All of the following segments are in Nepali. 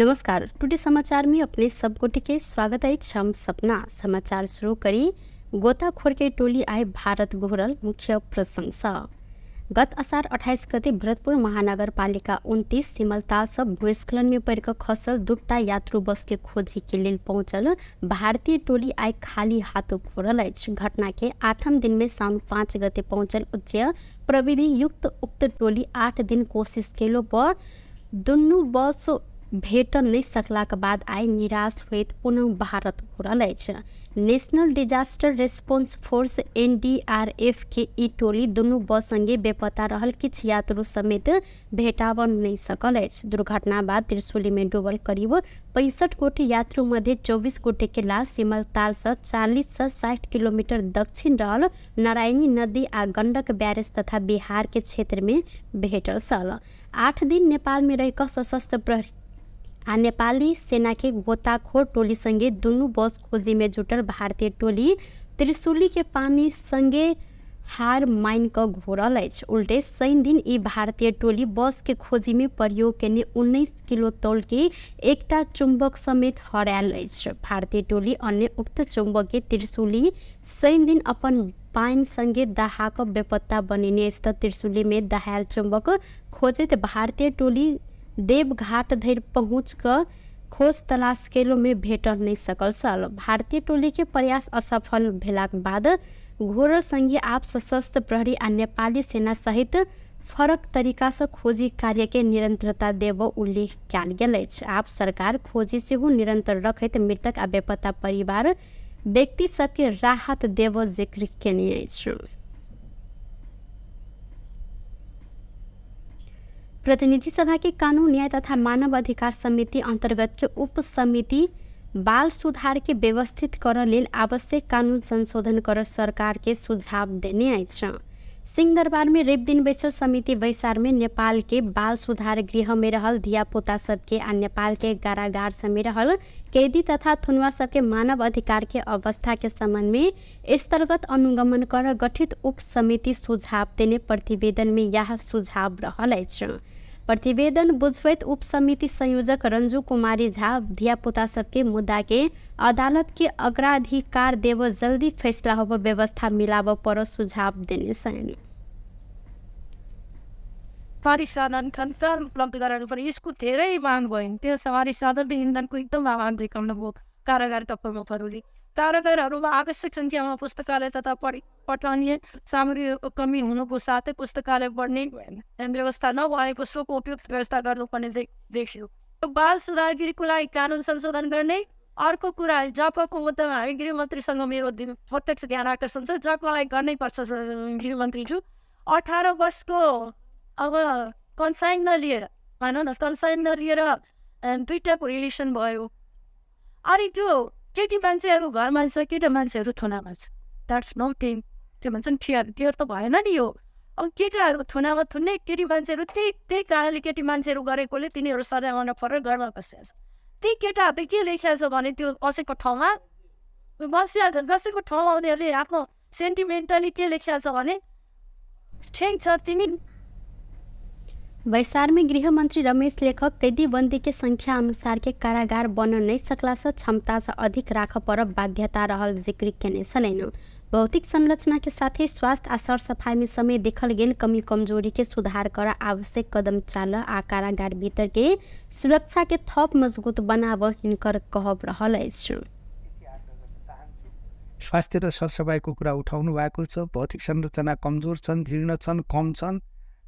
नमस्कार। टुडे समाचार में अपने सबको के स्वागत है। हम सपना समाचार शुरू करी। गोताखोर के टोली आए भारत घोरल मुख्य प्रशंसा। गत असार 28 गते भरतपुर महानगरपालिका 29 सिमलताल सब भूस्खलन में पड़ खसल दुट्टा यात्रु बस के खोजी के लिए पहुंचल भारतीय टोली आए खाली हाथों घोरल। घटना के 8 दिन में साउन 5 गते पहुंचल उच्च प्रविधि युक्त उक्त टोली 8 दिन कोशिश केलो पर दुनू बस भेट नहीं सकला के बाद आई निराश होत पुनः भारत घोरल। National disaster response force NDRF के ई टोली दुनू बस संगे बेपता रहल किछ यात्रु समेत भेटाव नहीं सकल। दुर्घटना बाद त्रिशूली में डूबल करीब 65 गोटे यात्रु मध्य 24 गोटे के लाश सिमलताल से 40 से 60 किलोमीटर दक्षिण रहल नारायणी नदी आ गंडक बैरेज तथा बिहार के क्षेत्र में भेटल सल। 8 दिन नेपाल में रह सशस्त्र प्रहरी आ नेपाली सेना के गोताखोर टोली संगे दुनू बस खोजी में जुटल भारतीय टोली त्रिशूली के पानी संगे हार मान क घोरल। उल्टे शनि दिन ई भारतीय टोली बस के खोजी में प्रयोग केने 19 किलो तौल के एकटा चुंबक समेत हरायल। भारतीय टोली अन्य उक्त चुंबक के त्रिशूली शनि दिन अपन पाइन संगे दहाक बेपत्ता बनिने स्थित त्रिशूली में दहायल चुंबक खोजित भारतीय टोली देवघाट धरि पहुँच कर खोज तलाश केलो में भेट नहीं सकल सल। भारतीय टोली के प्रयास असफल भेला के बाद घोरल संगे आप सशस्त्र प्रहरी आ नेपाली सेना सहित फरक तरीका से खोजी कार्य के निरंतरता देव उल्लेख कयल गेल। आप सरकार खोजी सेहो निरंतर रखैत मृतक आ बेपत्ता परिवार व्यक्ति सबके राहत देव जिक्र केने अछि। प्रतिनिधि सभा के कानून न्याय तथा मानव अधिकार समिति अंतर्गत के उप समिति बाल सुधार के व्यवस्थित कर लेल आवश्यक कानून संशोधन कर सरकार के सुझाव देने अछि। सिंहदरबार में रेप दिन बैसल समिति बैसार में नेपाल के बाल सुधार गृह में रहल धिया पुता सबके आ नेपाल के कारागार सब में रहल कैदी तथा थुनवा सबके मानव अधिकार के अवस्था के संबंध में स्थलगत अनुगमन कर गठित उप समिति सुझाव देने प्रतिवेदन में यह सुझाव रहल अछि। प्रतिवेदन बुझबैत उप समिति संयोजक रंजू कुमारी झा धिया पुता सबके मुद्दा के अदालत के अग्राधिकार देव जल्दी फैसला होब व्यवस्था मिलाव पर सुझाव देने छन्। सवारी साधन संचार उपलब्ध गराउनुपर्ने यसको धेरै माग भयो। त्यो सवारी साधन इन्धनको एकदम अभाव देखाउनु भयो कारागार कर्मचारीहरूले। कारागारहरूमा आवश्यक सङ्ख्यामा पुस्तकालय तथा पठनीय सामग्रीको कमी हुनुको साथै पुस्तकालय बढ्ने व्यवस्था नभएको सोको उपयुक्त व्यवस्था गर्नुपर्ने देखियो। बाल सुधार गृहको लागि कानुन संशोधन गर्ने अर्को कुरा जपको मुद्दामा हामी गृहमन्त्रीसँग मेरो प्रत्यक्ष ध्यान आकर्षण छ। जपलाई गर्नै पर्छ गृहमन्त्रीज्यू। 18 वर्षको अब कन्साइन नलिएर भनौँ न कन्साइन नलिएर दुईटाको रिलेसन भयो। अनि त्यो केटी मान्छेहरू घरमा छ केटा मान्छेहरू थुनामा छ। That's no thing. त्यो भन्छन् क्लियर त भएन नि यो। अब केटाहरू थुनामा थुन्ने केटी मान्छेहरू त्यही कारणले केटी मान्छेहरू गरेकोले तिनीहरू सजाय गर्न परेर घरमा बसिया छ। त्यही केटाहरूले के लेखेको छ भने त्यो बसेको ठाउँमा बसेको ठाउँमा उनीहरूले आफ्नो सेन्टिमेन्टली के लेखेको छ भने ठिक छ तिमी। बैसार में गृह मंत्री रमेश लेखक कैदी बंदी के संख्या अनुसार के कारागार बन नहीं सकला से क्षमता से अधिक राख पर बाध्यता रहल जिक्र केने छलैन। भौतिक संरचना के साथ ही स्वास्थ्य आ सर सफाई में समय देखल गेल कमी कमजोरी के सुधार कर आवश्यक कदम चाल आ कारागार भीतर के सुरक्षा के थप मजबूत बनाव हिनकर कहब रहल अछि। स्वास्थ्य र सरसफाइको कुरा उठाउनु भएको छ। भौतिक संरचना कमजोर छन्, जीर्ण छन्, कम छन्,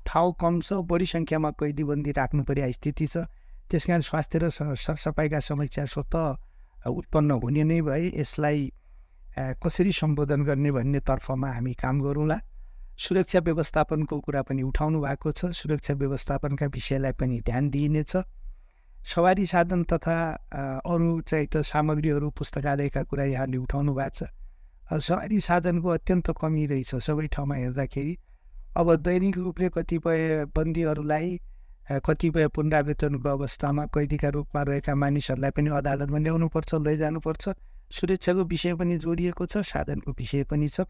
ठाउँ कम छ, बढी सङ्ख्यामा कैदीबन्दी राख्नु पर्ने स्थिति छ। त्यसकारण स्वास्थ्य र सरसफाइका समस्या स्वतः उत्पन्न हुने नै भए यसलाई कसरी सम्बोधन गर्ने भन्ने तर्फमा हामी काम गरौँला। सुरक्षा व्यवस्थापनको कुरा पनि उठाउनु भएको छ। सुरक्षा व्यवस्थापनका विषयलाई पनि ध्यान दिइनेछ। सवारी साधन तथा अरू चाहिँ त सामग्रीहरू पुस्तकालयका कुरा यहाँले उठाउनु भएको छ। सवारी साधनको अत्यन्त कमी रहेछ सबै ठाउँमा हेर्दाखेरि। अब दैनिक रूपले कतिपय बन्दीहरूलाई कतिपय पुनरावेतनको अवस्थामा कैदीका रूपमा रहेका मानिसहरूलाई पनि अदालतमा ल्याउनुपर्छ, लैजानुपर्छ। सुरक्षाको विषय पनि जोडिएको छ, साधनको विषय पनि छ।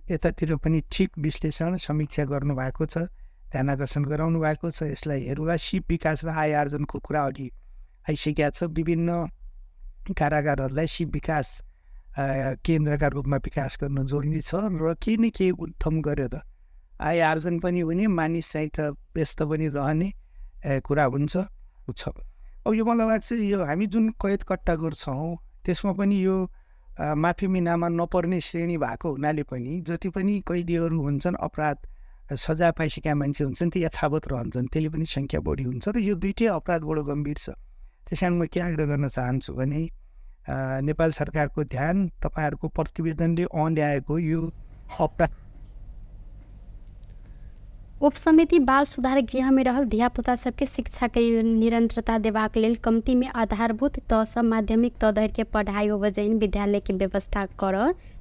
यतातिर पनि ठिक विश्लेषण समीक्षा गर्नुभएको छ, ध्यान आकर्षण गराउनु भएको छ। यसलाई हेरुवा सिप विकास र आय आर्जनको कुरा अघि आइसकेका छ। विभिन्न कारागारहरूलाई शिव विकास केन्द्रका रूपमा विकास गर्न जोडिने छ र केही न केही उत्तम गरेर आय आर्जन पनि हुने, मानिस चाहिँ त व्यस्त पनि रहने कुरा हुन्छ। अब यो मलाई लाग्छ यो हामी जुन कैद कट्टा गर्छौँ त्यसमा पनि यो माफी मिनामा नपर्ने श्रेणी भएको हुनाले पनि जति पनि कैदीहरू हुन्छन्, अपराध सजाय पाइसकेका मान्छे हुन्छन्, ती यथावत रहन्छन्, त्यसले पनि सङ्ख्या बढी हुन्छ र यो दुइटै अपराध बडो गम्भीर छ। त्यस कारण म के आग्रह गर्न चाहन्छु भने नेपाल सरकारको ध्यान तपाईँहरूको प्रतिवेदनले ल्याएको यो अपराध उपसमिति बाल सुधार गृह में रहल धियापुता सबके शिक्षा के निरंतरता देबाक लेल कमती में आधारभूत तह से माध्यमिक तह धरि के पढ़ाई होवजैन विद्यालय के व्यवस्था कर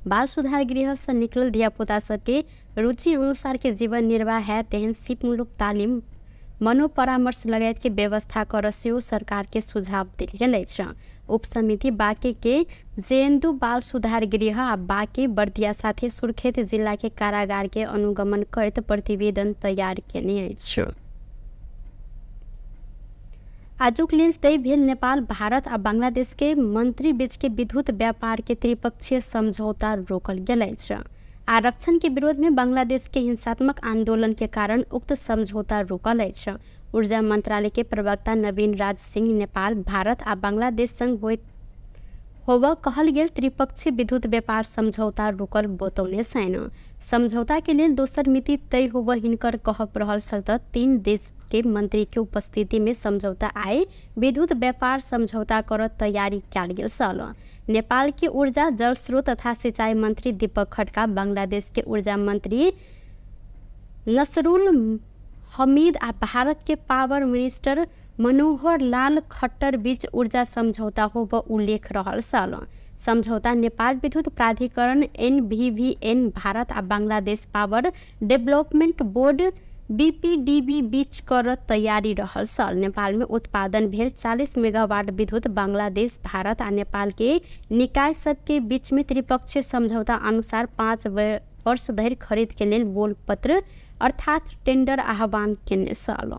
बाल सुधार गृह से निकलल धियापुता सबके रुचि अनुसार के जीवन निर्वाह है तेहन सिपमूलक तालीम मनोपरामर्श लगायत के व्यवस्था कर सेहो सरकार के सुझाव देल गेल छ। उपसमिति बाँके के जेएनदू बाल सुधार गृह आ बाँके बर्दिया साथे सुर्खेत जिला के कारागार के अनुगमन करत प्रतिवेदन तैयार केने अछि। आजुक लेल तय भेल नेपाल भारत आ बांग्लादेश के मंत्री बीच के विद्युत व्यापार के त्रिपक्षीय समझौता रोकल गेल अछि। आरक्षण के विरोध में बांग्लादेश के हिंसात्मक आंदोलन के कारण उक्त समझौता रोकल अछि। ऊर्जा मंत्रालय के प्रवक्ता नवीन राज सिंह नेपाल भारत आ बांग्लादेश संग होब कहल गेल त्रिपक्षीय विद्युत व्यापार समझौता रोकल बतौने छैन। समझौता के लेल दोसर मिति तय होब हिनकर कहब रहल छल त 3 देश के मंत्री के उपस्थिति में समझौता आए विद्युत व्यापार समझौता कर तैयारी कयल गेल छल। नेपाल के ऊर्जा जल स्रोत तथा सिंचाई मंत्री दीपक खड्का, बांग्लादेश के ऊर्जा मंत्री नसरुल हमीद आ भारत के पावर मिनिस्टर मनोहर लाल खट्टर बीच ऊर्जा समझौता होब उल्लेख रहल छल। समझौता नेपाल विद्युत प्राधिकरण NVVN भारत आ Bangladesh power development board BPDB बीच कर तैयारी रहल छल। नेपाल में उत्पादन भेल 40 मेगावाट विद्युत बांग्लादेश भारत आ नेपाल के निकाय सबके बीच में त्रिपक्षीय समझौता अनुसार 5 वर्ष धरि खरीद के लेल बोल पत्र अर्थात टेंडर आह्वान केने छल।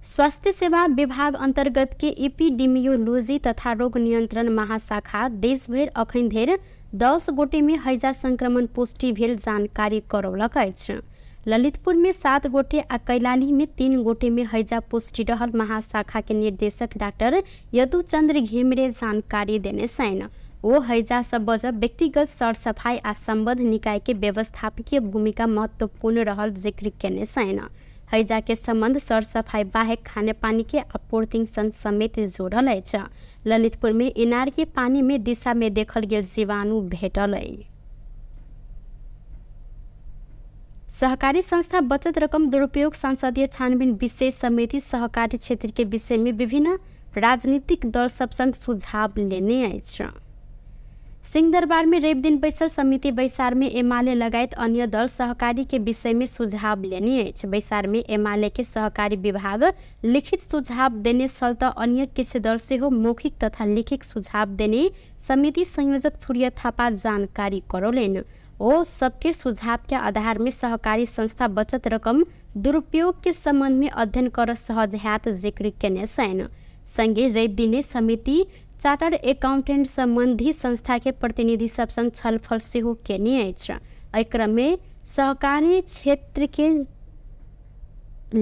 स्वास्थ्य सेवा विभाग अंतर्गत के एपिडेमियोलॉजी तथा रोग नियंत्रण महाशाखा देशभर अखन धरि 10 गोटे में हैजा संक्रमण पुष्टि भेल जानकारी करौलक अछि। ललितपुर में 7 गोटे आ कैलाली में 3 गोटे में हैजा पुष्टि रहल महाशाखा के निर्देशक डॉक्टर यदुचंद्र घिमिरे जानकारी देने छैन। ओ हैजा सब बजब व्यक्तिगत सरसफाई आ संबद्ध निकाय के व्यवस्थापकीय भूमिका महत्वपूर्ण रहल जिक्र केने छैन। हैजा के संबंध सरसफाई बाहेक खाने पानी के आपूर्ति संग समेत जोड़ल अछि। ललितपुर में इनार के पानी में दिशा में देखल गेल जीवाणु भेटल अछि। सहकारी संस्था बचत रकम दुरुपयोग संसदीय छानबीन विशेष समिति सहकारी क्षेत्र के विषय में विभिन्न राजनीतिक दल सब संग सुझाव लेने अछि। सिंहदरबार में रवि दिन बैसल समिति बैसार में एमाले लगायत अन्य दल सहकारी के विषय में सुझाव लेने अछि। बैसार में एमाले के सहकारी विभाग लिखित सुझाव देने छल त अन्य किछ दल सेहो मौखिक तथा लिखित सुझाव देने समिति संयोजक सूर्य थापा जानकारी करौलेन। ओ सबके सुझाव के आधार में सहकारी संस्था बचत रकम दुरुपयोग के संबंध में अध्ययन कर सहजहात जिक्र केने छैन। संगे रवि दिने समिति चार्टर्ड अकाउंटेंट संबंधी संस्था के प्रतिनिधि सब संग छलफल सेहो केने अछि। एहि क्रम में सहकारी क्षेत्र के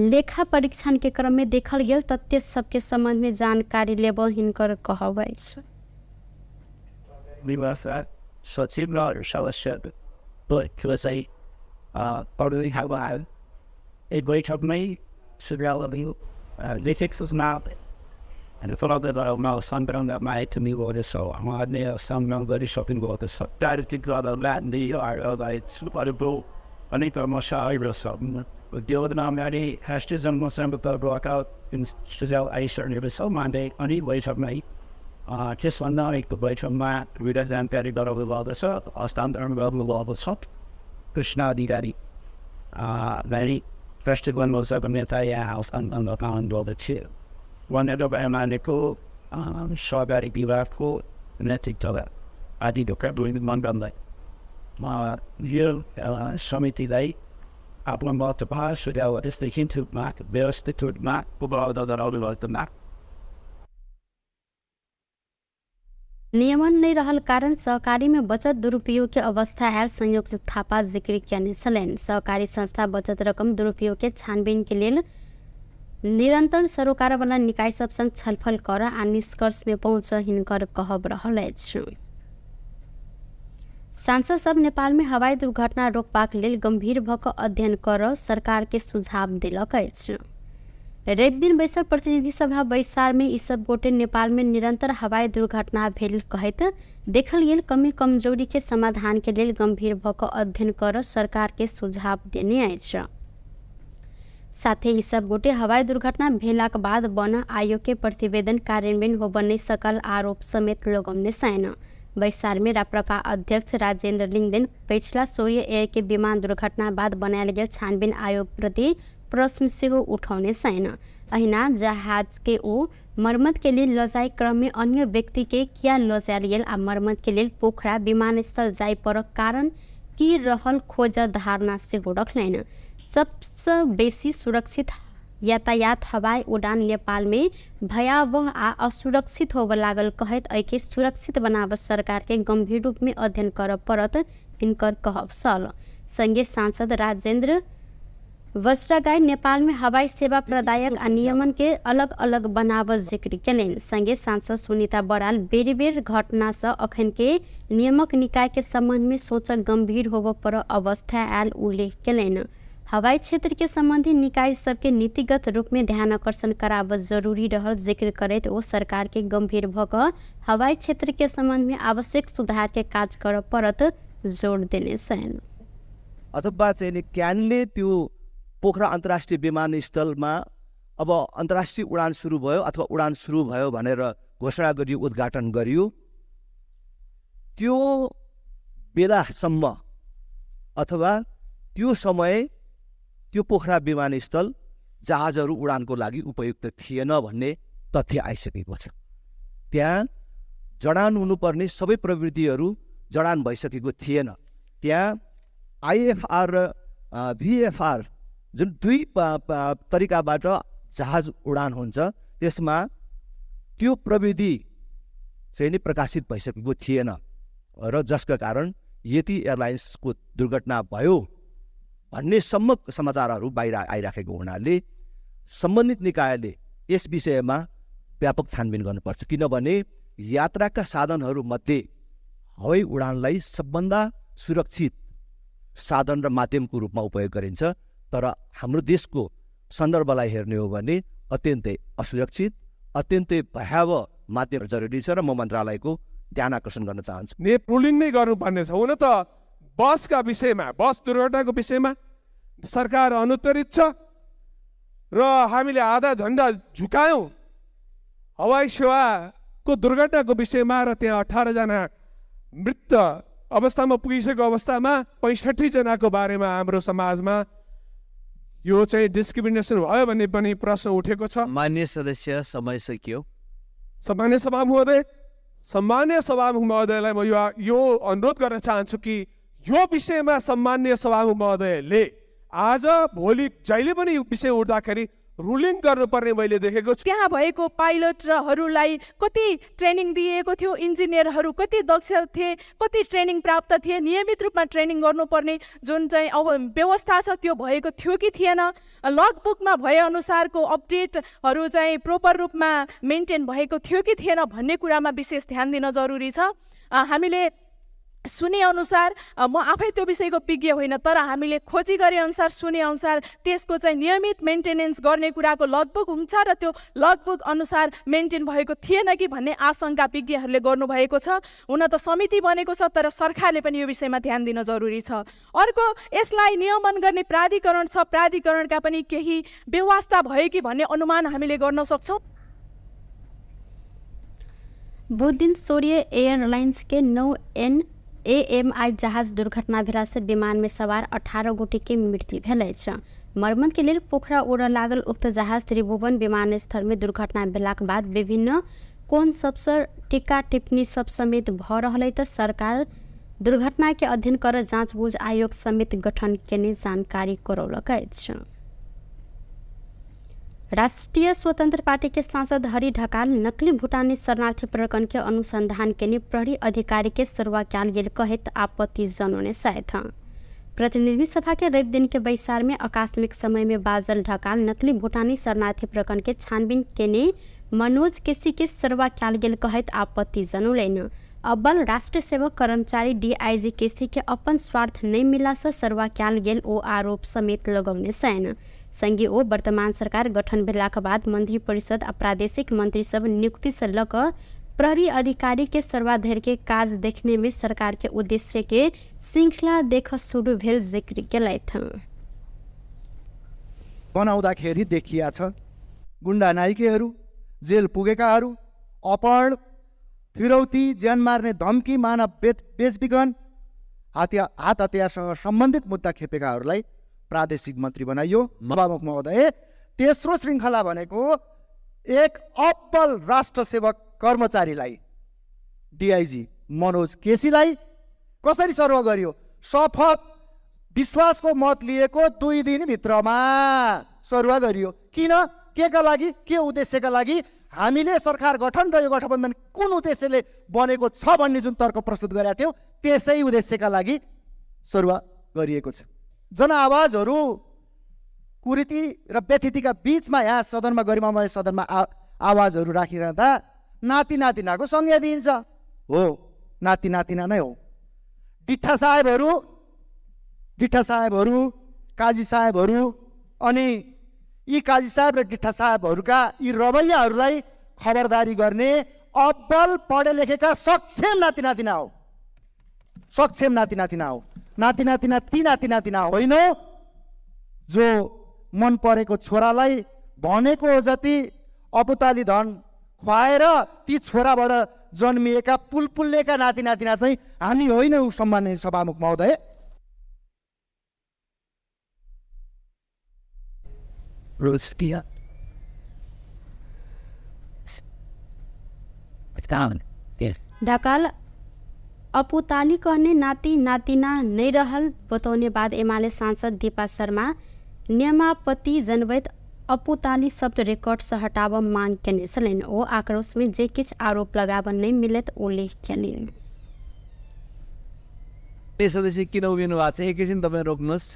लेखा परीक्षण के क्रम में देखल गेल तथ्य सबके संबंध में जानकारी लेब हिनकर कहब अछि। सचिव र सदस्य एक बैठकमै सुझाव लिखित सूचना and if all that I'm sundown that might to me what so I'm on there some very shopping go this that it got a lot in the like super bowl I need to much or something but deal with them any hashes and most of the block out in Giselle I certainly was so Monday I need wait up me just one night the wait from my we doesn't get it out of the law this up I'll stand there and the law was hot Krishna di daddy very first one was up in the house and the pound all the chill one end of Amanico, Shagari Bilaco, and that's it. I did a prep doing the Monday. My here, Summit today, आफ्नो मत पास सुझाव त्यसदेखि रूपमा व्यवस्थित रूपमा उपलब्ध गराउनु भएको नियमन नहीं रहल कारण सहकारी में बचत दुरुपयोग के अवस्था आयल संयोग थापा जिक्र किया छलैन। सहकारी संस्था बचत रकम दुरुपयोग के छानबीन के लिए निरंतर सरोकार वाला निकाय सब संग छलफल कर आ निष्कर्ष में पहुंच हिनकर कहब रहल अछि। सांसद सब नेपाल में हवाई दुर्घटना रोकबाक लेल गंभीर भऽ कऽ अध्ययन कर सरकार के सुझाव दिलक अछि। रवि दिन बैसल प्रतिनिधि सभा बैसार में ई सब गोटे नेपाल में निरंतर हवाई दुर्घटना भेल कहैत देखल गेल कमी कमजोरी के समाधान के लेल गंभीर भऽ कऽ अध्ययन कर सरकार के सुझाव देने अछि। साथे ई सब गोटे हवाई दुर्घटना भेलाक बाद वन आयोग के प्रतिवेदन कार्यान्वयन होबऽ नहीं सकल आरोप समेत लगौने छैन। बैसार में राप्रपा अध्यक्ष राजेन्द्र लिंगदेन पिछला सूर्य एयर के विमान दुर्घटना बाद बनायल गेल छानबीन आयोग प्रति प्रश्न सेहो उठौने छैन। अहिना जहाज के ओ मरम्मत के लिए लजाई क्रम में अन्य व्यक्ति के किया लजायल गेल आ मरम्मत के लिए पोखरा विमानस्थल जाय पर कारण की रहल खोज धारणा सेहो रखलैन। सबसे बेसी सुरक्षित यातायात हवाई उड़ान नेपाल में भयावह आ असुरक्षित होबऽ लागल कहैत एके सुरक्षित बनाब सरकार के गंभीर रूप में अध्ययन कर पड़त हिनकर कहब छल। संगे सांसद राजेन्द्र वस्त्रागाई नेपाल में हवाई सेवा प्रदायक आ नियमन के अलग अलग बनाब जिक्र केलैन। संगे सांसद सुनीता बराल बेर बेर घटना से अखन के नियामक निकाय के संबंध में सोच गंभीर होबऽ पर अवस्था आयल उल्लेख केलैन। हवाई क्षेत्र के संबंधी निकाय सबके नीतिगत रूप में ध्यान आकर्षण कराब जरूरी रहल जिक्र करैत ओ सरकार के गंभीर भऽ कऽ हवाई क्षेत्र के संबंध में आवश्यक सुधार के काज कर पड़त जोड़ देने छैन। अथवा चाहिँ क्यानले त्यो पोखरा अन्तर्राष्ट्रिय विमानस्थलमा अब अन्तर्राष्ट्रिय उडान सुरु भयो अथवा उडान सुरु भयो भनेर घोषणा गरियो, उद्घाटन गरियो। त्यो बेलासम्म अथवा त्यो समय त्यो पोखरा विमानस्थल जहाजहरू उडानको लागि उपयुक्त थिएन भन्ने तथ्य आइसकेको छ। त्यहाँ जडान हुनुपर्ने सबै प्रविधिहरू जडान भइसकेको थिएन। त्यहाँ आइएफआर र भिएफआर जुन दुई तरिकाबाट जहाज उडान हुन्छ त्यसमा त्यो प्रविधि चाहिँ नि प्रकाशित भइसकेको थिएन र जसका कारण यति एयरलाइन्सको दुर्घटना भयो भन्ने सम्म समाचारहरू बाहिर आइराखेको हुनाले सम्बन्धित निकायले यस विषयमा व्यापक छानबिन गर्नुपर्छ। किनभने यात्राका साधनहरूमध्ये हवाई उडानलाई सबभन्दा सुरक्षित साधन र माध्यमको रूपमा उपयोग गरिन्छ, तर हाम्रो देशको सन्दर्भलाई हेर्ने हो भने अत्यन्तै असुरक्षित, अत्यन्तै भयावह माध्यम जरुरी छ र म मन्त्रालयको ध्यान आकर्षण गर्न चाहन्छु। रुलिङ नै गर्नुपर्ने छ। हुन त बसका विषयमा, बस दुर्घटनाको विषयमा सरकार अनुत्तरित छ र हामीले आधा झन्डा झुकायौँ। हवाई सेवाको दुर्घटनाको विषयमा र त्यहाँ 18 जना मृत अवस्थामा पुगिसकेको अवस्थामा 65 जनाको बारेमा हाम्रो समाजमा यो चाहिँ डिस्क्रिमिनेसन भयो भन्ने पनि प्रश्न उठेको छ। मान्य सदस्य, समय सकियो। सम्मान्य सभामुख महोदयलाई म यो अनुरोध गर्न चाहन्छु कि यो विषयमा सम्मान्य सभामुख महोदयले आज भोलि जहिले पनि यो विषय उठ्दाखेरि रुलिङ गर्नुपर्ने मैले देखेको छु। त्यहाँ भएको पाइलटहरूलाई कति ट्रेनिङ दिएको थियो, इन्जिनियरहरू कति दक्ष थिए, कति ट्रेनिङ प्राप्त थिए, नियमित रूपमा ट्रेनिङ गर्नुपर्ने जुन चाहिँ अब व्यवस्था छ त्यो भएको थियो कि थिएन, लगबुकमा भए अनुसारको अपडेटहरू चाहिँ प्रोपर रूपमा मेन्टेन भएको थियो कि थिएन भन्ने कुरामा विशेष ध्यान दिन जरुरी छ। हामीले सुने अनुसार, म आफै त्यो विषयको विज्ञ होइन, तर हामीले खोजी गरे अनुसार, सुने अनुसार त्यसको चाहिँ नियमित मेन्टेनेन्स गर्ने कुराको लगबुक हुन्छ र त्यो लगबुक अनुसार मेन्टेन भएको थिएन कि भन्ने आशंका विज्ञहरूले गर्नुभएको छ। हुन त समिति बनेको छ, तर सरकारले पनि यो विषयमा ध्यान दिन जरुरी छ। अर्को, यसलाई नियमन गर्ने प्राधिकरण छ, प्राधिकरणका पनि केही व्यवस्था भयो कि भन्ने अनुमान हामीले गर्न सक्छौँ। बुध दिन सूर्य एयरलाइंस के 9 AMI जहाज दुर्घटना भेला से विमान में सवार 18 गोटे के मृत्यु भेल अछि। मरम्मत के लिए पोखरा उड़ लागल उक्त जहाज त्रिभुवन विमानस्थल में दुर्घटना भेलाक बाद विभिन्न कोन सबसे टीका टिप्पणी सब समेत भ रहल त सरकार दुर्घटना के अध्ययन कर जाँचबुझ आयोग समेत गठन केने जानकारी करौलक अछि। राष्ट्रिय स्वतन्त्र पार्टी के सांसद हरि ढकाल नकली भूटानी शरणार्थी प्रकरण के अनुसंधान के प्रहरी अधिकारी के सरुआ क्याल गेल कहित आपत्ति जनाउने साथ प्रतिनिधि सभा के रवि दिन के बैसार में आकस्मिक समय में बाजल ढकाल नकली भूटानी शरणार्थी प्रकरण के छानबीन केने मनोज केसी के सरुआ क्याल गेल कहित आपत्ति जनौलैन। अब्बल राष्ट्र सेवक कर्मचारी डीआईजी केसी के अपन स्वार्थ नहीं मिला से सरुआ क्याल गेल ओ आरोप समेत लगौने सैन। संघीय ओ वर्तमान सरकार गठन भेलाक बाद मंत्री परिषद आ प्रादेशिक मंत्री सब नियुक्ति से लक प्रहरी अधिकारी के सर्वाधिर के काज देखने में सरकार के उद्देश्य के श्रृंखला देख शुरू भेल जिक्र केलैथ। बनाउँदाखेरि देखिया छ गुण्डा नाइकेहरू, जेल पुगेकाहरू, अपहरण, फिरौती, ज्यान मार्ने धम्की, मानव बेचबिखन, हात हतियारसँग सम्बन्धित मुद्दा खेपेकाहरूलाई प्रादेशिक मन्त्री बनाइयो। सभामुख महोदय, तेस्रो श्रृङ्खला भनेको एक अब्बल राष्ट्र सेवक कर्मचारीलाई डीआईजी मनोज केसीलाई कसरी सरुवा गरियो? शपथ विश्वासको मत लिएको 2 दिनभित्रमा सरुवा गरियो। किन? के का लागि? के उद्देश्यका लागि? हामीले सरकार गठन र यो गठबन्धन कुन उद्देश्यले बनेको छ भन्ने जुन तर्क प्रस्तुत गरेका थियौँ त्यसै उद्देश्यका लागि सरुवा गरिएको छ। जनआवाजहरू कुरीति र व्यथितिका बीचमा यहाँ सदनमा गरिमामय सदनमा आवाजहरू राखिरहँदा नाति नातिनाको संज्ञा दिइन्छ। हो, नाति नातिना नै हो। डिठा साहेबहरू, काजी साहेबहरू अनि यी काजी साहेब र डिठा साहेबहरूका यी रवैयाहरूलाई खबरदारी गर्ने अब्बल पढे लेखेका सक्षम नाति नातिना हो। सक्षम नाति नातिना हो। नाति नातिना ती नाति नातिना होइन जो मन परेको छोरालाई भनेको जति अपुताली धन खुवाएर ती छोराबाट जन्मिएका पुलपुल्लेका नाति नातिना चाहिँ हामी होइनौँ। सम्माननीय सभामुख महोदय, ढकाल अपुताली कहने नाति नातिना नहीं रहल बताउने बाद एमाले सांसद दीपा शर्मा नियमापति जनवैत अपुताली शब्द रिकॉर्ड से हटाव मांग केने छलैन। ओ आक्रोश में जे किछ आरोप लगावन नहीं मिलत उल्लेख केलिन्। सदस्य किन उभिनु भएको छ? एकैछिन तपाईँ रोक्नुहोस्।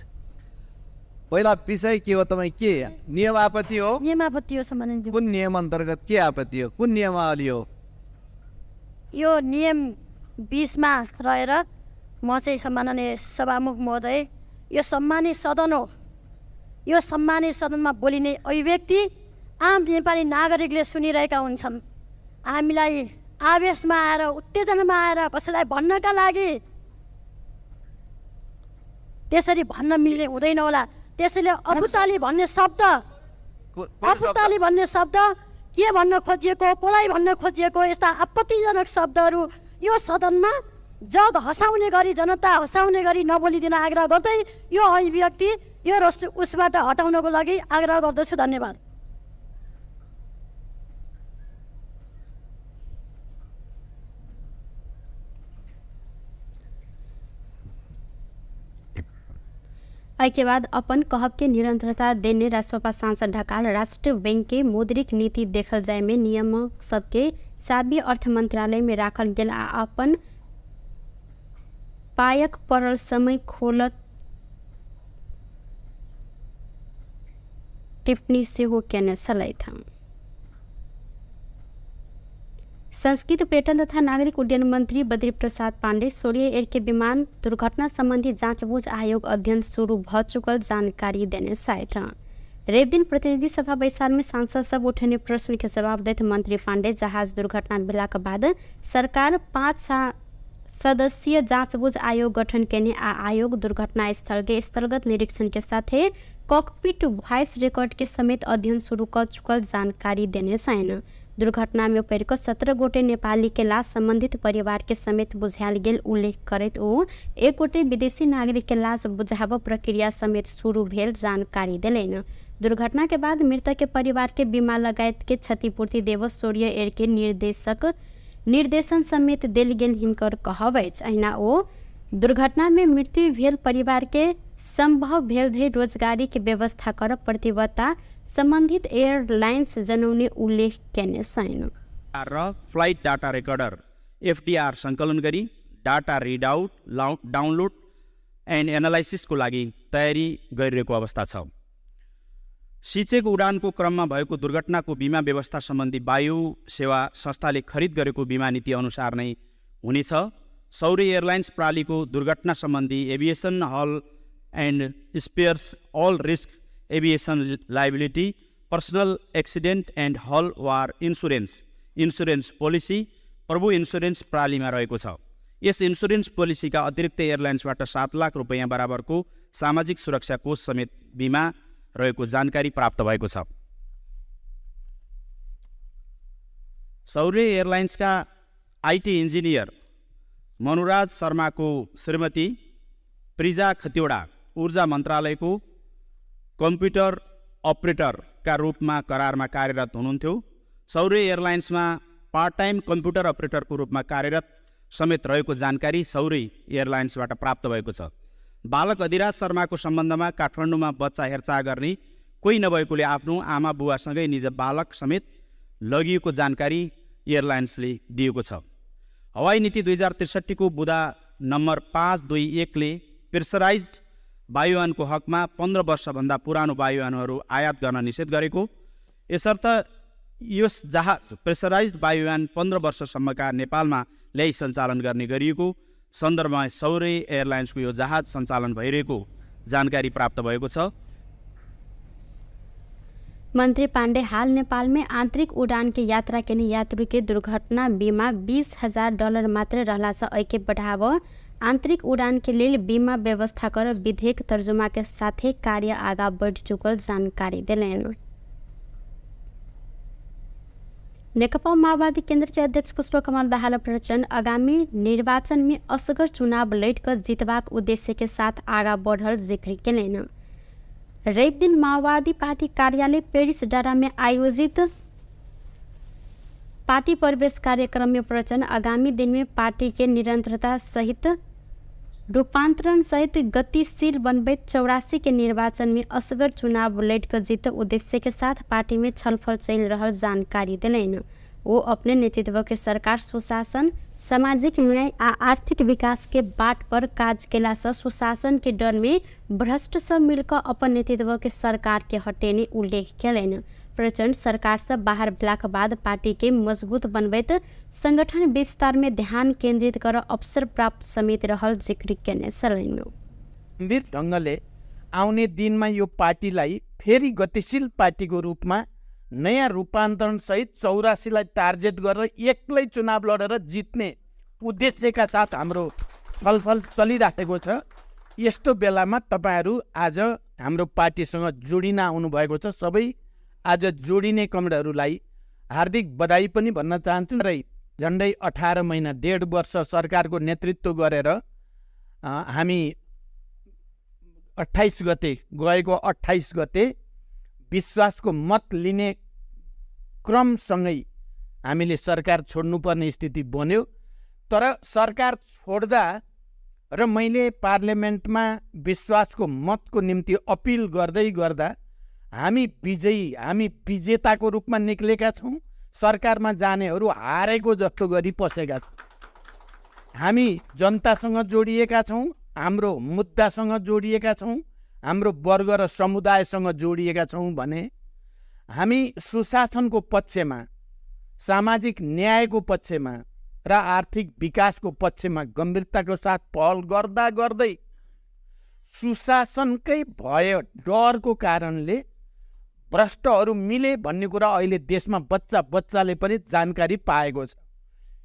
पहिला विषय के हो? तपाईँ के नियम आपत्ति हो? नियम आपत्ति हो सम्माननीय। कुन नियम अन्तर्गत के आपत्ति हो? कुन नियमावली हो? यो नियम 20 मा रहेर म चाहिँ सम्माननीय सभामुख महोदय, यो सम्मानित सदन हो। यो सम्मानित सदनमा बोलिने अभिव्यक्ति आम नेपाली नागरिकले सुनिरहेका हुन्छन्। हामीलाई आवेशमा आएर उत्तेजनामा आएर कसैलाई भन्नका लागि त्यसरी भन्न मिल्ने हुँदैन होला। त्यसैले अपुताली भन्ने शब्द के भन्न खोजिएको, कसलाई भन्न खोजिएको, यस्ता आपत्तिजनक शब्दहरू यो सदनमा जग हँसाउने गरी, जनता हँसाउने गरी नबोलिदिन आग्रह गर्दै यो अभिव्यक्ति यो उसबाट हटाउनको लागि आग्रह गर्दछु। धन्यवाद। के बाद अपन कहब के निरंतरता देने राष्ट्रपा सांसद ढकाल राष्ट्र बैंक के मौद्रिक नीति देखल जाए में नियम सबके चाबी अर्थ मंत्रालय में राखल गेल आ अपन पायक पड़ल समय खोल टिप्पणी से हो केने छलैथ। संस्कृत पर्यटन तथा नागरिक उड्डयन मंत्री बद्री प्रसाद पांडे सोरिया एयर के विमान दुर्घटना संबंधी जांचबूझ आयोग अध्ययन शुरू भ चुकल जानकारी देने साथ रेव दिन प्रतिनिधि सभा बैसार में सांसद सब उठने प्रश्न के जवाब देते मंत्री पांडे जहाज दुर्घटना भेला के बाद सरकार 5 सदस्यीय जांचबूझ आयोग गठन करने आयोग दुर्घटना स्थल के स्थलगत निरीक्षण के साथ कॉकपिट वॉइस रिकॉर्ड के समेत अध्ययन शुरू कर चुकल जानकारी देने साइन। दुर्घटना में पैर 17 गोटे नेपाली के लाश संबंधित परिवार के समेत बुझायल गेल उल्लेख करत ओ 1 गोटे विदेशी नागरिक के लाश बुझाव प्रक्रिया समेत शुरू भेल जानकारी दिलेन। दुर्घटना के बाद मृतक के परिवार के बीमा लगायत के क्षतिपूर्ति देव सोरिया एयर के निर्देशन समेत दिल गेल हिनकर कहब अछि। अहिना ओ दुर्घटना में मृत्यु भेल परिवार के संभव भेल धरि रोजगारी के व्यवस्था कर प्रतिबद्धता संबंधित एयरलाइंस जनौने उल्लेख केने छन्। र फ्लाइट डाटा रेकर्डर एफडीआर सङ्कलन गरी डाटा रिडआउट डाउनलोड एन्ड एनालाइसिसको लागि तयारी गरिरहेको अवस्था छ। सिचेको उडानको क्रममा भएको दुर्घटनाको बिमा व्यवस्था सम्बन्धी वायु सेवा संस्थाले खरिद गरेको बिमा नीति अनुसार नै हुनेछ। सौर्य एयरलाइन्स प्रणालीको दुर्घटना सम्बन्धी aviation hull and spares all risk aviation liability personal accident and hull war insurance policy Prabhu insurance प्रणालीमा रहेको छ। यस इन्सुरेन्स पोलिसीका अतिरिक्त एयरलाइन्सबाट 7 लाख रुपैयाँ बराबरको सामाजिक सुरक्षा कोष समेत बिमा रहेको जानकारी प्राप्त भएको छ। सौर्य एयरलाइन्सका आइटी इन्जिनियर मनुराज शर्माको श्रीमती प्रिजा खतिवडा ऊर्जा मन्त्रालयको कम्प्युटर अपरेटरका रूपमा करारमा कार्यरत हुनुहुन्थ्यो। सौर्य एयरलाइन्समा पार्ट टाइम कम्प्युटर अपरेटरको रूपमा कार्यरत समेत रहेको जानकारी सौर्य एयरलाइन्सबाट प्राप्त भएको छ। बालक अधिराज शर्माको सम्बन्धमा काठमाडौँमा बच्चा हेरचाह गर्ने कोही नभएकोले आफ्नो आमा बुवासँगै निज बालक समेत लगिएको जानकारी एयरलाइन्सले दिएको छ। हवाई नीति 2063 को बुदा नम्बर 521 ले प्रेसराइज्ड वायुयानको हकमा 15 वर्षभन्दा पुरानो वायुयानहरू आयात गर्न निषेध गरेको। यसर्थ यस जहाज प्रेसराइज्ड वायुयान 15 वर्षसम्मका नेपालमा ल्याई सञ्चालन गर्ने गरिएको सन्दर्भमा सौर्य एयरलाइन्सको यो जहाज सञ्चालन भइरहेको जानकारी प्राप्त भएको छ। मंत्री पांडे हाल नेपाल में आंतरिक उड़ान के यात्रा के यात्री के दुर्घटना बीमा $20,000 मात्र रहला से ऐके बढ़ाव आंतरिक उड़ान के लिए बीमा व्यवस्था कर विधेयक तर्जुमा के साथ कार्य आगा बढ़ चुकल जानकारी दिलेन। नेकपा माओवादी केन्द्र के अध्यक्ष पुष्पकमल दाहाल प्रचण्ड आगामी निर्वाचन में असगर चुनाव लड़कर जीतबाक उद्देश्य के साथ आगा बढ़ल जिक्र केलेन। रवि दिन माओवादी पार्टी कार्यालय पेरिस डाँडा में आयोजित पार्टी प्रवेश कार्यक्रम में प्रचण्ड आगामी दिन में पार्टी के निरंतरता सहित रूपांतरण सहित गतिशील बनबैत 84 के निर्वाचन में असगर चुनाव लड़कर जीत उद्देश्य के साथ पार्टी में छलफल चल रहा जानकारी दिलेन। वो अपने नेतृत्व के सरकार सुशासन सामाजिक न्याय आ आर्थिक विकास के बाट पर काज केला से सुशासन के डर में भ्रष्ट सब मिलकर अपन नेतृत्व के सरकार के हटेने उल्लेख केलेन। प्रचण्ड सरकार से बाहर भेलाक बाद पार्टी के मजबूत बनबैत संगठन विस्तार में ध्यान केंद्रित कर अवसर प्राप्त समेत रहल जिक्र केने छन्। गम्भीर ढङ्गले आउने दिनमा यो पार्टीलाई फेरि गतिशील पार्टीको रूपमा नयाँ रूपान्तरण सहित 84लाई टार्गेट गरेर एक्लै चुनाव लडेर जित्ने उद्देश्यका साथ हाम्रो छलफल चलिराखेको छ। यस्तो बेलामा तपाईहरू आज हाम्रो पार्टीसँग जोडिन आउनुभएको छ। सबै आज जोडिने कमरेडहरूलाई हार्दिक बधाई पनि भन्न चाहन्छु। र झन्डै 18 महिना 1.5 वर्ष सरकारको नेतृत्व गरेर हामी 28 गते गएको 28 गते विश्वासको मत लिने क्रमसँगै हामीले सरकार छोड्नुपर्ने स्थिति बन्यो। तर सरकार छोड्दा र मैले पार्लियामेन्टमा विश्वासको मतको निम्ति अपिल गर्दै गर्दा हामी विजेताको रूपमा निक्लेका छौँ। सरकारमा जानेहरू हारेको जस्तो गरी पसेका छौँ। हामी जनतासँग जोडिएका छौँ, हाम्रो मुद्दासँग जोडिएका छौँ, हाम्रो वर्ग र समुदायसँग जोडिएका छौँ भने हामी सुशासनको पक्षमा, सामाजिक न्यायको पक्षमा र आर्थिक विकासको पक्षमा गम्भीरताको साथ पहल गर्दा गर्दै सुशासनकै भय डरको कारणले भ्रष्टहरू मिले भन्ने कुरा अहिले देशमा बच्चाले पनि जानकारी पाएको छ।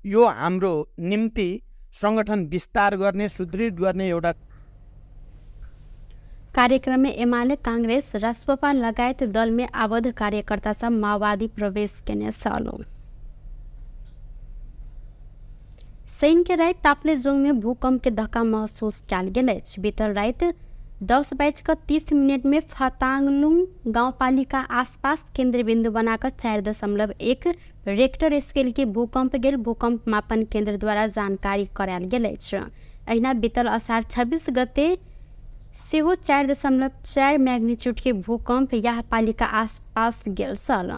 यो हाम्रो निम्ति संगठन विस्तार गर्ने, सुदृढ गर्ने एउटा कार्यक्रम में एमाले कांग्रेस राष्ट्रपा लगायत दल में आबद्ध कार्यकर्ता सब माओवादी प्रवेश केने सालो। सैन के रात ताप्लेजुङ में भूकंप के धक्का महसूस कल गए। बीतल रात 10:30 में फताङलुङ गाउँपालिका आसपास केंद्र बिंदु बनाकर 4.1 रेक्टर स्केल के भूकंप गेल भूकंप मापन केंद्र द्वारा जानकारी करायल गेल। अहिना बीतल असार 26 गते सेहो 4.4 मैग्नीट्यूड के भूकंप यह पालिका आसपास गेल सल।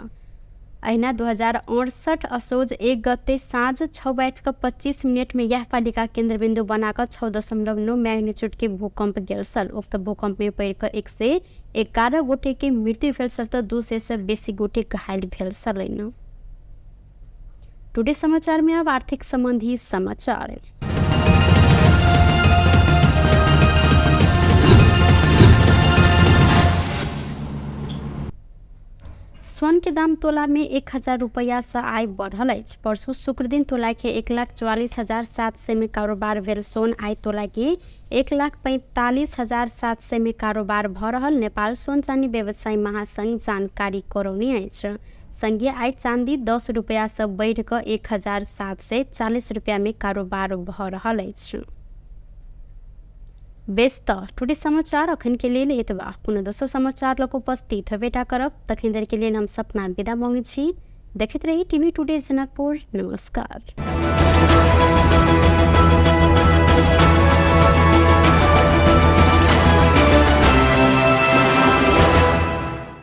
अहिना 2068 असोज 1 गते साँझ 6:25 में यह पालिका केन्द्रबिंदु बनाकर 6.9 मैग्नीट्यूड के भूकंप गेल सल। उक्त भूकंप में पड़ 111 गोटे के मृत्यु भेल सल तो 200 से बेसी गोटे घायल भेल सल। टुडे समाचार में अब आर्थिक संबंधी समाचार। स्वर्ण के दाम तोला में 1000 रुपया से आय बढ़ल अछि। परसों शुक्र दिन तोला के 1,44,700 में कारोबार भेल। सोन आय तोला के 1,45,700 में कारोबार भ रहल नेपाल सोन चांदी व्यवसायी महासंघ जानकारी करौने अछि। संघीय आय चांदी 10 रुपया से बढ़ कर 1,740 रुपया में कारोबार भ रहल अछि। बेस्त टुडे समाचार अखन के लिए एतबा। पुनः दोसर समाचार लोग उपस्थित बेटा करब तखन देर के लिए हम सपना विदा मांगे छी। देखते रही टीवी टुडे जनकपुर। नमस्कार।